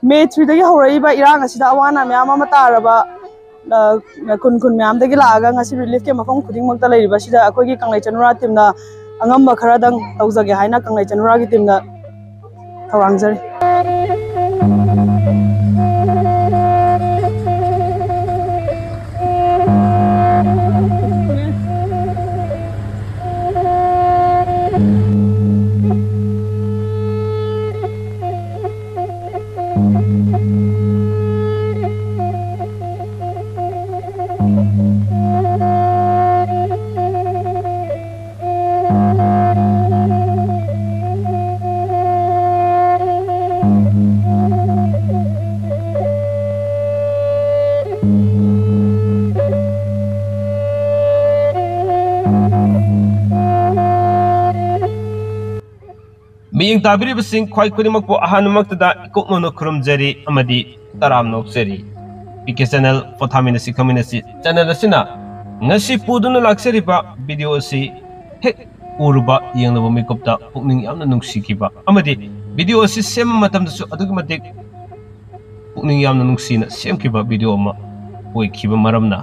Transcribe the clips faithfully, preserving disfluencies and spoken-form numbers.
ꯃꯦ ꯊ꯭ꯔꯤꯗꯒꯤ ꯍꯧꯔꯛꯏꯕ ꯏꯔꯥꯡ ꯑꯁꯤꯗ ꯑꯋꯥ ꯑꯅꯥ ꯃꯌꯥꯝ ꯑꯃ ꯇꯥꯔꯕ, ꯑ, ꯈꯨꯟ ꯈꯨꯟ ꯃꯌꯥꯝꯗꯒꯤ ꯂꯥꯛꯑꯒ ꯉꯁꯤ relief camp ꯃꯐꯝ ꯈꯨꯗꯤꯡꯃꯛꯇ ꯂꯩꯔꯤꯕ ꯑꯁꯤꯗ ꯑꯩꯈꯣꯏꯒꯤ ꯀꯪꯂꯩ ꯆꯅꯨꯔꯥ teamꯅ ꯑꯉꯝꯕ ꯈꯔꯗꯪ ꯇꯧꯖꯒꯦ ꯍꯥꯏꯅ ꯀꯪꯂꯩ ꯆꯅꯨꯔꯥꯒꯤ teamꯅ ꯊꯧꯔꯥꯡꯖꯔꯤ꯫ ꯃꯤꯠꯌꯦꯡ ꯇꯥꯕꯤꯔꯤꯕꯁꯤꯡ ꯈ꯭ꯋꯥꯏ ꯈꯨꯗꯤꯡꯃꯛꯄꯨ ꯑꯍꯥꯟꯕꯃꯛꯇꯗ ꯏꯀꯣꯛꯅꯧꯅ ꯈꯨꯔꯨꯝꯖꯔꯤ ꯑꯃꯗꯤ ꯇꯔꯥꯝꯅ ꯑꯣꯛꯆꯔꯤ꯫ ꯄꯤ ꯀꯦ channel ꯄꯣꯊꯥꯃꯤꯟꯅꯁꯤ ꯈꯪꯃꯤꯟꯅꯁꯤ channel ꯑꯁꯤꯅ ꯉꯁꯤ ꯄꯨꯗꯨꯅ ꯂꯥꯛꯆꯔꯤꯕ video ꯑꯁꯤ ꯍꯦꯛ ꯎꯔꯨꯕ ꯌꯦꯡꯂꯨꯕ ꯃꯤꯀꯨꯞꯇ ꯄꯨꯛꯅꯤꯡ ꯌꯥꯝꯅ ꯅꯨꯡꯁꯤꯈꯤꯕ ꯑꯃꯗꯤ video ꯑꯁꯤ ꯁꯦꯝꯕ ꯃꯇꯝꯗꯁꯨ ꯑꯗꯨꯛꯀꯤ ꯃꯇꯤꯛ ꯄꯨꯛꯅꯤꯡ ꯌꯥꯝꯅ ꯅꯨꯡꯁꯤꯅ ꯁꯦꯝꯈꯤꯕ video ꯑꯃ ꯑꯣꯏꯈꯤꯕ ꯃꯔꯝꯅ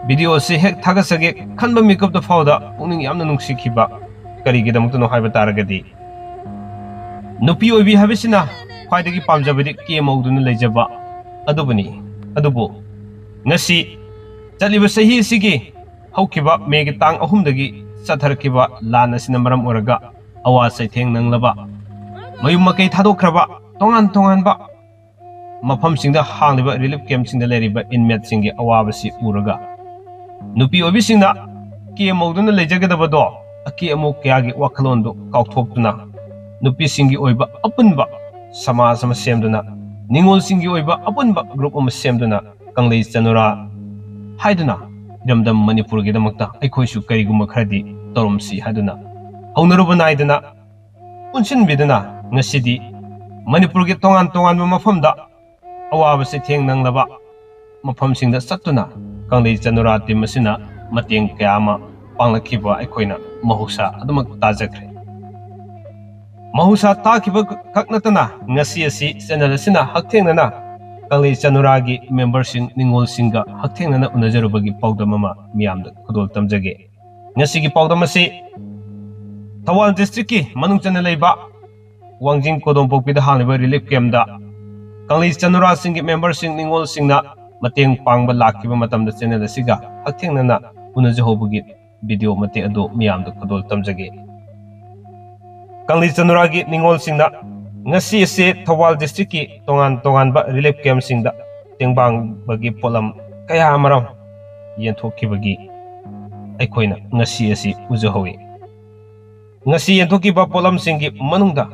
video ꯑꯁꯤ ꯍꯦꯛ ꯊꯥꯒꯠꯆꯒꯦ ꯈꯟꯕ ꯃꯤꯀꯨꯞꯇ ꯐꯥꯎꯗ ꯄꯨꯛꯅꯤꯡ ꯌꯥꯝꯅ ꯅꯨꯡꯁꯤꯈꯤꯕ꯫ ꯀꯔꯤꯒꯤꯗꯃꯛꯇꯅꯣ ꯍꯥꯏꯕ ꯇꯥꯔꯒꯗꯤ, ꯅꯨꯄꯤ ꯑꯣꯏꯕꯤ ꯍꯥꯏꯕꯁꯤꯅ ꯈ꯭ꯋꯥꯏꯗꯒꯤ ꯄꯥꯝꯖꯕꯗꯤ ꯀꯦ ꯃꯧꯗꯨꯅ ꯂꯩꯖꯕ ꯑꯗꯨꯕꯨꯅꯤ꯫ ꯑꯗꯨꯕꯨ ꯉꯁꯤ ꯆꯠꯂꯤꯕ ꯆꯍꯤ ꯑꯁꯤꯒꯤ ꯍꯧꯈꯤꯕ ꯃꯦꯒꯤ ꯇꯥꯡ ꯑꯍꯨꯝꯗꯒꯤ ꯆꯠꯊꯔꯛꯈꯤꯕ ꯂꯥꯟ ꯑꯁꯤꯅ ꯃꯔꯝ ꯑꯣꯏꯔꯒ ꯑꯋꯥ ꯆꯩꯊꯦꯡ ꯅꯪꯂꯕ, ꯃꯌꯨꯝ ꯃꯀꯩ ꯊꯥꯗꯣꯛꯈ꯭ꯔꯕ, ꯇꯣꯉꯥꯟ ꯇꯣꯉꯥꯟꯕ ꯃꯐꯝꯁꯤꯡꯗ ꯍꯥꯡꯂꯤꯕ relief campꯁꯤꯡꯗ ꯂꯩꯔꯤꯕ inmateꯁꯤꯡꯒꯤ ꯑꯋꯥꯕꯁꯤ ꯎꯔꯒ, ꯅꯨꯄꯤ ꯑꯣꯏꯕꯤꯁꯤꯡꯅ ꯀꯦ ꯃꯧꯗꯨꯅ ꯂꯩꯖꯒꯗꯕꯗꯣ, ꯑꯀꯦ ꯑꯃꯧ ꯀꯌꯥꯒꯤ ꯋꯥꯈꯜꯂꯣꯟꯗꯨ ꯀꯥꯎꯊꯣꯛꯇꯨꯅ, ꯅꯨꯄꯤꯁꯤꯡꯒꯤ ꯑꯣꯏꯕ ꯑꯄꯨꯟꯕ ꯁꯃꯥꯖ ꯑꯃ ꯁꯦꯝꯗꯨꯅ, ꯅꯤꯉꯣꯜꯁꯤꯡꯒꯤ ꯑꯣꯏꯕ ꯑꯄꯨꯟꯕ group ꯑꯃ ꯁꯦꯝꯗꯨꯅ, ꯀꯪꯂꯩ ꯆꯅꯨꯔꯥ ꯍꯥꯏꯗꯨꯅ ꯏꯔꯝꯗꯝ ꯃꯅꯤꯄꯨꯔꯒꯤꯗꯃꯛꯇ ꯑꯩꯈꯣꯏꯁꯨ ꯀꯔꯤꯒꯨꯝꯕ ꯈꯔꯗꯤ ꯇꯧꯔꯝꯁꯤ ꯍꯥꯏꯗꯨꯅ ꯍꯧꯅꯔꯨꯕ ꯅꯥꯏꯗꯅ ꯄꯨꯟꯁꯤꯟꯕꯤꯗꯨꯅ ꯉꯁꯤꯗꯤ ꯃꯅꯤꯄꯨꯔꯒꯤ ꯇꯣꯉꯥꯟ ꯇꯣꯉꯥꯟꯕ ꯃꯐꯝꯗ ꯑꯋꯥꯕ ꯆꯩꯊꯦꯡ ꯅꯪꯂꯕ ꯃꯐꯝꯁꯤꯡꯗ ꯆꯠꯇꯨꯅ ꯀꯪꯂꯩ ꯆꯅꯨꯔꯥ team ꯑꯁꯤꯅ ꯃꯇꯦꯡ ꯀꯌꯥ ꯑꯃ ꯄꯥꯡꯂꯛꯈꯤꯕ ꯑꯩꯈꯣꯏꯅ ꯃꯍꯧꯁꯥ ꯑꯗꯨꯃꯛ ꯇꯥꯖꯈ꯭ꯔꯦ꯫ ꯃꯍꯧꯁꯥ ꯇꯥꯈꯤꯕ ꯈꯛ ꯅꯠꯇꯅ ꯉꯁꯤ ꯑꯁꯤ ꯆꯦꯅꯦꯜ ꯑꯁꯤꯅ ꯍꯛꯊꯦꯡꯅꯅ ꯀꯪꯂꯩ ꯆꯅꯨꯔꯥꯒꯤ ꯃꯦꯝꯕꯔꯁꯤꯡ, ꯅꯤꯉꯣꯜꯁꯤꯡꯒ ꯍꯛꯊꯦꯡꯅꯅ ꯎꯅꯖꯔꯨꯕꯒꯤ ꯄꯥꯎꯗꯝ ꯑꯃ ꯃꯤꯌꯥꯝꯗ ꯈꯨꯗꯣꯜ ꯇꯝꯖꯒꯦ꯫ ꯉꯁꯤꯒꯤ ꯄꯥꯎꯗꯝ ꯑꯁꯤ ꯊꯧꯕꯥꯜ ꯗꯤꯁꯇ꯭ꯔꯤꯛꯀꯤ ꯃꯅꯨꯡ ꯆꯟꯅ ꯂꯩꯕ ꯋꯥꯡꯖꯤꯡ ꯀꯣꯗꯣꯝꯄꯣꯛꯄꯤꯗ ꯍꯥꯡꯂꯤꯕ ꯔꯤꯂꯤꯐ ꯀꯦꯝꯞꯇ ꯀꯪꯂꯩ ꯆꯅꯨꯔꯥꯁꯤꯡꯒꯤ ꯃꯦꯝꯕꯔꯁꯤꯡ, ꯅꯤꯉꯣꯜꯁꯤꯡꯅ ꯃꯇꯦꯡ ꯄꯥꯡꯕ ꯂꯥꯛꯈꯤꯕ ꯃꯇꯝꯗ ꯆꯦꯅꯦꯜ ꯑꯁꯤꯒ ꯍꯛꯊꯦꯡꯅꯅ ꯎꯅꯖꯍꯧꯕꯒꯤ ꯚꯤꯗꯤꯑꯣ ꯃꯇꯦꯛ ꯑꯗꯨ ꯃꯤꯌꯥꯝꯗ ꯈꯨꯗꯣꯜ ꯇꯝꯖꯒꯦ꯫ ꯀꯪꯂꯩ ꯆꯅꯨꯔꯥꯒꯤ ꯅꯤꯉꯣꯜꯁꯤꯡꯅ ꯉꯁꯤ ꯑꯁꯤ ꯊꯧꯕꯥꯜ ꯗꯤꯁꯇ꯭ꯔꯤꯛꯀꯤ ꯇꯣꯉꯥꯟ ꯇꯣꯉꯥꯟꯕ ꯔꯤꯂꯤꯐ ꯀꯦꯝꯞꯁꯤꯡꯗ ꯇꯦꯡꯕꯥꯡꯕꯒꯤ ꯄꯣꯠꯂꯝ ꯀꯌꯥ ꯑꯃꯔꯣꯝ ꯌꯦꯟꯊꯣꯛꯈꯤꯕꯒꯤ ꯑꯩꯈꯣꯏꯅ ꯉꯁꯤ ꯑꯁꯤ ꯎꯖꯍꯧꯏ꯫ ꯉꯁꯤ ꯌꯦꯟꯊꯣꯛꯈꯤꯕ ꯄꯣꯠꯂꯝꯁꯤꯡꯒꯤ ꯃꯅꯨꯡꯗ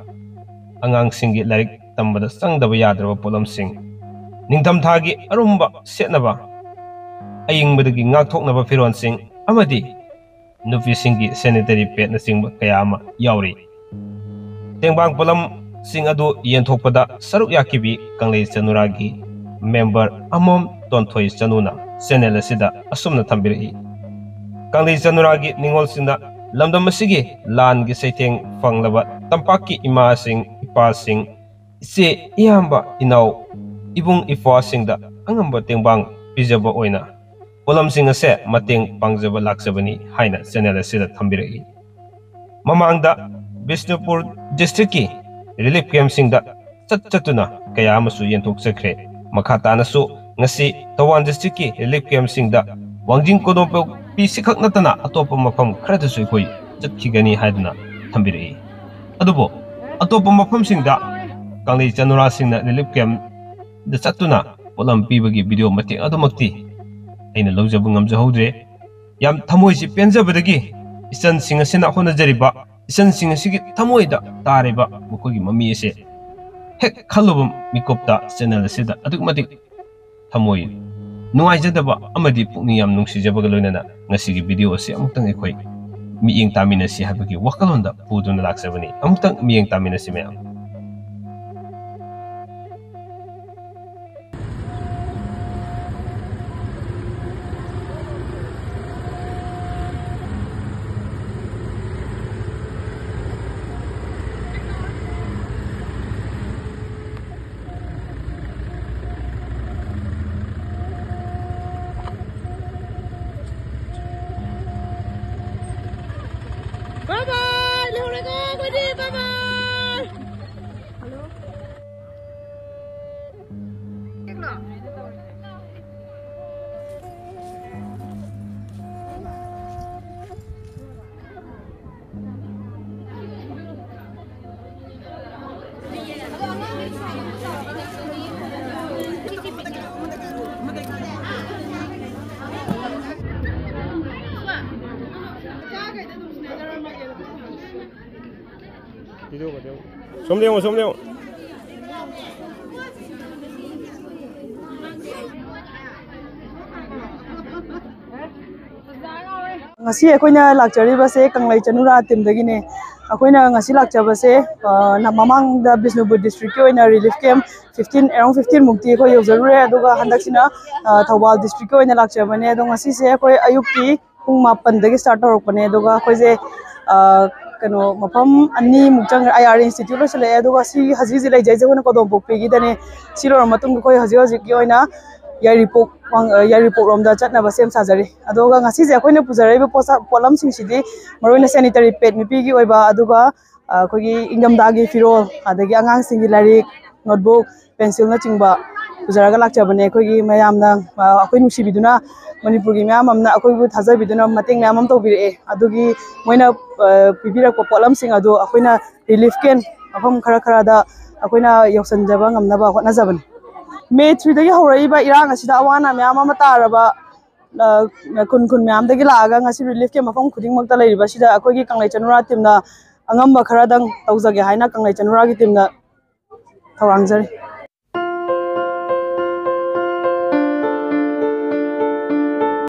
ꯑꯉꯥꯡꯁꯤꯡꯒꯤ ꯂꯥꯏꯔꯤꯛ ꯇꯝꯕꯗ ꯆꯪꯗꯕ ꯌꯥꯗ꯭ꯔꯕ ꯄꯣꯠꯂꯝꯁꯤꯡ, ꯅꯤꯡꯊꯝꯊꯥꯒꯤ ꯑꯔꯨꯝꯕ ꯁꯦꯠꯅꯕ, ꯑꯏꯪꯕꯗꯒꯤ ꯉꯥꯛꯊꯣꯛꯅꯕ ꯐꯤꯔꯣꯜꯁꯤꯡ ꯑꯃꯗꯤ ꯅꯨꯄꯤꯁꯤꯡꯒꯤ ꯁꯦꯅꯤꯇꯔꯤ ꯄꯦꯗꯅꯆꯤꯡꯕ ꯀꯌꯥ ꯑꯃ ꯌꯥꯎꯔꯤ꯫ ꯇꯦꯡꯕꯥꯡ ꯄꯣꯠꯂꯝꯁꯤꯡ ꯑꯗꯨ ꯌꯦꯟꯊꯣꯛꯄꯗ ꯁꯔꯨꯛ ꯌꯥꯈꯤꯕꯤ ꯀꯪꯂꯩ ꯆꯅꯨꯔꯥꯒꯤ ꯃꯦꯝꯕꯔ ꯑꯃꯣꯝ ꯇꯣꯟꯊꯣꯏ ꯆꯅꯨꯅ ꯆꯦꯅꯦꯜ ꯑꯁꯤꯗ ꯑꯁꯨꯝꯅ ꯊꯝꯕꯤꯔꯛꯏ꯫ ꯀꯪꯂꯩ ꯆꯅꯨꯔꯥꯒꯤ ꯅꯤꯉꯣꯜꯁꯤꯡꯅ ꯂꯝꯗꯝ ꯑꯁꯤꯒꯤ ꯂꯥꯟꯒꯤ ꯆꯩꯊꯦꯡ ꯐꯪꯂꯕ ꯇꯝꯄꯥꯛꯀꯤ ꯏꯃꯥꯁꯤꯡ, ꯏꯄꯥꯁꯤꯡ, ꯏꯆꯦ, ꯏꯌꯥꯝꯕ, ꯏꯅꯥꯎ, ꯏꯕꯨꯡ ꯏꯄ꯭ꯋꯥꯁꯤꯡꯗ ꯑꯉꯝꯕ ꯇꯦꯡꯕꯥꯡ ꯄꯤꯖꯕ ꯑꯣꯏꯅ ꯄꯣꯠꯂꯝꯁꯤꯡ ꯑꯁꯦ ꯃꯇꯦꯡ ꯄꯥꯡꯖꯕ ꯂꯥꯛꯆꯕꯅꯤ ꯍꯥꯏꯅ ꯆꯦꯅꯦꯜ ꯑꯁꯤꯗ ꯊꯝꯕꯤꯔꯛꯏ꯫ ꯃꯃꯥꯡꯗ ꯕꯤꯁꯅꯨꯄꯨꯔ ꯗꯤꯁꯇ꯭ꯔꯤꯛꯀꯤ ꯔꯤꯂꯤꯐ ꯀꯦꯝꯞꯁꯤꯡꯗ ꯆꯠ ꯆꯠꯇꯨꯅ ꯀꯌꯥ ꯑꯃꯁꯨ ꯌꯦꯟꯊꯣꯛꯆꯈ꯭ꯔꯦ꯫ ꯃꯈꯥ ꯇꯥꯅꯁꯨ ꯉꯁꯤ ꯊꯧꯕꯥꯜ ꯗꯤꯁꯇ꯭ꯔꯤꯛꯀꯤ ꯔꯤꯂꯤꯐ ꯀꯦꯝꯞꯁꯤꯡꯗ ꯋꯥꯡꯖꯤꯡ ꯀꯣꯗꯣꯝꯄꯣꯛꯄꯤꯁꯤ ꯈꯛ ꯅꯠꯇꯅ ꯑꯇꯣꯞꯄ ꯃꯐꯝ ꯈꯔꯗꯁꯨ ꯑꯩꯈꯣꯏ ꯆꯠꯈꯤꯒꯅꯤ ꯍꯥꯏꯗꯨꯅ ꯊꯝꯕꯤꯔꯛꯏ꯫ ꯑꯗꯨꯕꯨ ꯑꯇꯣꯞꯄ ꯃꯐꯝꯁꯤꯡꯗ ꯀꯪꯂꯩ ꯆꯅꯨꯔꯥꯁꯤꯡꯅ ꯔꯤꯂꯤꯐ ꯀꯦꯝꯞꯇ ꯆꯠꯇꯨꯅ ꯄꯣꯠꯂꯝ ꯄꯤꯕꯒꯤ ꯚꯤꯗꯤꯑꯣ ꯃꯇꯦꯛ ꯑꯗꯨꯃꯛꯇꯤ ꯑꯩꯅ ꯂꯧꯖꯕ ꯉꯝꯖꯍꯧꯗ꯭ꯔꯦ꯫ ꯌꯥꯝ ꯊꯃꯣꯏꯁꯤ ꯄꯦꯟꯖꯕꯗꯒꯤ ꯏꯆꯟꯁꯤꯡ ꯑꯁꯤꯅ ꯍꯣꯠꯅꯖꯔꯤꯕ, ꯏꯆꯟꯁꯤꯡ ꯑꯁꯤꯒꯤ ꯊꯃꯣꯏꯗ ꯇꯥꯔꯤꯕ ꯃꯈꯣꯏꯒꯤ ꯃꯃꯤ ꯑꯁꯦ ꯍꯦꯛ ꯈꯜꯂꯨꯕ ꯃꯤꯀꯨꯞꯇ ꯆꯦꯅꯦꯜ ꯑꯁꯤꯗ ꯑꯗꯨꯛꯀꯤ ꯃꯇꯤꯛ ꯊꯃꯣꯏ ꯅꯨꯡꯉꯥꯏꯖꯗꯕ ꯑꯃꯗꯤ ꯄꯨꯛꯅꯤꯡ ꯌꯥꯝ ꯅꯨꯡꯁꯤꯖꯕꯒ ꯂꯣꯏꯅꯅ ꯉꯁꯤꯒꯤ ꯚꯤꯗꯤꯑꯣ ꯑꯁꯤ ꯑꯃꯨꯛꯇꯪ ꯑꯩꯈꯣꯏ ꯃꯤꯠꯌꯦꯡ ꯇꯥꯃꯤꯟꯅꯁꯤ ꯍꯥꯏꯕꯒꯤ ꯋꯥꯈꯜꯂꯣꯟꯗ ꯄꯨꯗꯨꯅ ꯂꯥꯛꯆꯕꯅꯤ꯫ ꯑꯃꯨꯛꯇꯪ ꯃꯤꯠꯌꯦꯡ ꯇꯥꯃꯤꯟꯅꯁꯤ ꯃꯌꯥꯝ꯫ ꯁꯣꯝꯗ ꯌꯦꯡꯉꯣ, ꯁꯣꯝꯗ ꯌꯦꯡꯉꯣ꯫ ꯉꯁꯤ ꯑꯩꯈꯣꯏꯅ ꯂꯥꯛꯆꯔꯤꯕꯁꯦ ꯀꯪꯂꯩ ꯆꯅꯨꯔꯥ ꯇꯤꯝꯗꯒꯤꯅꯦ꯫ ꯑꯩꯈꯣꯏꯅ ꯉꯁꯤ ꯂꯥꯛꯆꯕꯁꯦ, ꯑ, ꯅ-, ꯃꯃꯥꯡꯗ ꯕꯤꯁꯅꯨꯄꯨꯔ ꯗꯤꯁꯇ꯭ꯔꯤꯛꯀꯤ ꯑꯣꯏꯅ ꯔꯤꯂꯤꯐ ꯀꯦꯝ ꯐꯤꯐꯇꯤꯟ, ꯑꯦꯔꯥꯎꯟ ꯐꯤꯐꯇꯤꯟ ꯃꯨꯛꯇꯤ ꯑꯩꯈꯣꯏ ꯌꯧꯖꯔꯨꯔꯦ꯫ ꯑꯗꯨꯒ ꯍꯟꯗꯛꯁꯤꯅ, ꯑ, ꯊꯧꯕꯥꯜ ꯗꯤꯁꯇ꯭ꯔꯤꯛꯀꯤ ꯑꯣꯏꯅ ꯂꯥꯛꯆꯕꯅꯦ꯫ ꯑꯗꯣ ꯉꯁꯤꯁꯦ ꯑꯩꯈꯣꯏ ꯑꯌꯨꯛꯀꯤ ꯄꯨꯡ ꯃꯥꯄꯟꯗꯒꯤ ꯁ꯭ꯇꯥꯔꯠ ꯇꯧꯔꯛꯄꯅꯦ꯫ ꯑꯗꯨꯒ ꯑꯩꯈꯣꯏꯁꯦ, ꯑ, ꯀꯩꯅꯣ, ꯃꯐꯝ ꯑꯅꯤꯃꯨꯛ ꯆꯪꯈ꯭ꯔꯦ꯫ ꯑꯥꯏ ꯑꯥꯔ ꯏꯟꯁꯇꯤꯇ꯭ꯌꯨꯠ ꯂꯣꯏꯁꯤꯜꯂꯛꯑꯦ꯫ ꯑꯗꯨꯒ ꯁꯤ ꯍꯧꯖꯤꯛ ꯍꯧꯖꯤꯛ ꯂꯩꯖꯩꯁꯦ ꯑꯩꯈꯣꯏꯅ ꯀꯣꯗꯣꯝꯄꯣꯛꯄꯤꯒꯤꯗꯅꯦ꯫ ꯁꯤ ꯂꯣꯏꯔ ꯃꯇꯨꯡꯗ ꯑꯩꯈꯣꯏ ꯍꯧꯖꯤꯛ ꯍꯧꯖꯤꯛꯀꯤ ꯑꯣꯏꯅ ꯌꯥꯏꯔꯤꯄꯣꯛ ꯋꯥꯡ-, ꯑ, ꯌꯥꯏꯔꯤꯄꯣꯛꯂꯣꯝꯗ ꯆꯠꯅꯕ ꯁꯦꯝ ꯁꯥꯖꯔꯤ꯫ ꯑꯗꯨꯒ ꯉꯁꯤꯁꯦ ꯑꯩꯈꯣꯏꯅ ꯄꯨꯖꯔꯛꯏꯕ ꯄꯣꯠꯁꯛ, ꯄꯣꯠꯂꯝꯁꯤꯡꯁꯤꯗꯤ ꯃꯔꯨꯑꯣꯏꯅ ꯁꯦꯅꯤꯇꯔꯤ ꯄꯦꯗ ꯅꯨꯄꯤꯒꯤ ꯑꯣꯏꯕ, ꯑꯗꯨꯒ, ꯑ, ꯑꯩꯈꯣꯏꯒꯤ ꯏꯪꯊꯝꯊꯥꯒꯤ ꯐꯤꯔꯣꯜ, ꯑꯗꯒꯤ ꯑꯉꯥꯡꯁꯤꯡꯒꯤ ꯂꯥꯏꯔꯤꯛ, ꯅꯣꯠꯕꯨꯛ, ꯄꯦꯟꯁꯤꯜꯅꯆꯤꯡꯕ ꯄꯨꯖꯔꯒ ꯂꯥꯛꯆꯕꯅꯦ꯫ ꯑꯩꯈꯣꯏꯒꯤ ꯃꯌꯥꯝꯅ, ꯑ, ꯑꯩꯈꯣꯏ ꯅꯨꯡꯁꯤꯕꯤꯗꯨꯅ, ꯃꯅꯤꯄꯨꯔꯒꯤ ꯃꯌꯥꯝ ꯑꯃꯅ ꯑꯩꯈꯣꯏꯕꯨ ꯊꯥꯖꯕꯤꯗꯨꯅ ꯃꯇꯦꯡ ꯃꯌꯥꯝ ꯑꯃ ꯇꯧꯕꯤꯔꯛꯑꯦ꯫ ꯑꯗꯨꯒꯤ ꯃꯣꯏꯅ, ꯑ, ꯄꯤꯕꯤꯔꯛꯄ ꯄꯣꯠꯂꯝꯁꯤꯡ ꯑꯗꯨ ꯑꯩꯈꯣꯏꯅ ꯔꯤꯂꯤꯐ ꯀꯦꯝ ꯃꯐꯝ ꯈꯔ ꯈꯔꯗ ꯑꯩꯈꯣꯏꯅ ꯌꯧꯁꯤꯟꯖꯕ ꯉꯝꯅꯕ ꯍꯣꯠꯅꯖꯕꯅꯤ꯫ ꯃꯦ ꯊ꯭ꯔꯤꯗꯒꯤ ꯍꯧꯔꯛꯏꯕ ꯏꯔꯥꯡ ꯑꯁꯤꯗ ꯑꯋꯥ ꯑꯅꯥ ꯃꯌꯥꯝ ꯑꯃ ꯇꯥꯔꯕ, ꯑ, ꯈꯨꯟ ꯈꯨꯟ ꯃꯌꯥꯝꯗꯒꯤ ꯂꯥꯛꯑꯒ ꯉꯁꯤ ꯔꯤꯂꯤꯐ ꯀꯦꯝ ꯃꯐꯝ ꯈꯨꯗꯤꯡꯃꯛꯇ ꯂꯩꯔꯤꯕꯁꯤꯗ ꯑꯩꯈꯣꯏꯒꯤ ꯀꯪꯂꯩ ꯆꯅꯨꯔꯥ ꯇꯤꯝꯅ ꯑꯉꯝꯕ ꯈꯔꯗꯪ ꯇꯧꯖꯒꯦ ꯍꯥꯏꯅ ꯀꯪꯂꯩ ꯆꯅꯨꯔꯥꯒꯤ ꯇꯤꯝꯅ ꯊꯧꯔꯥꯡꯖꯔꯤ꯫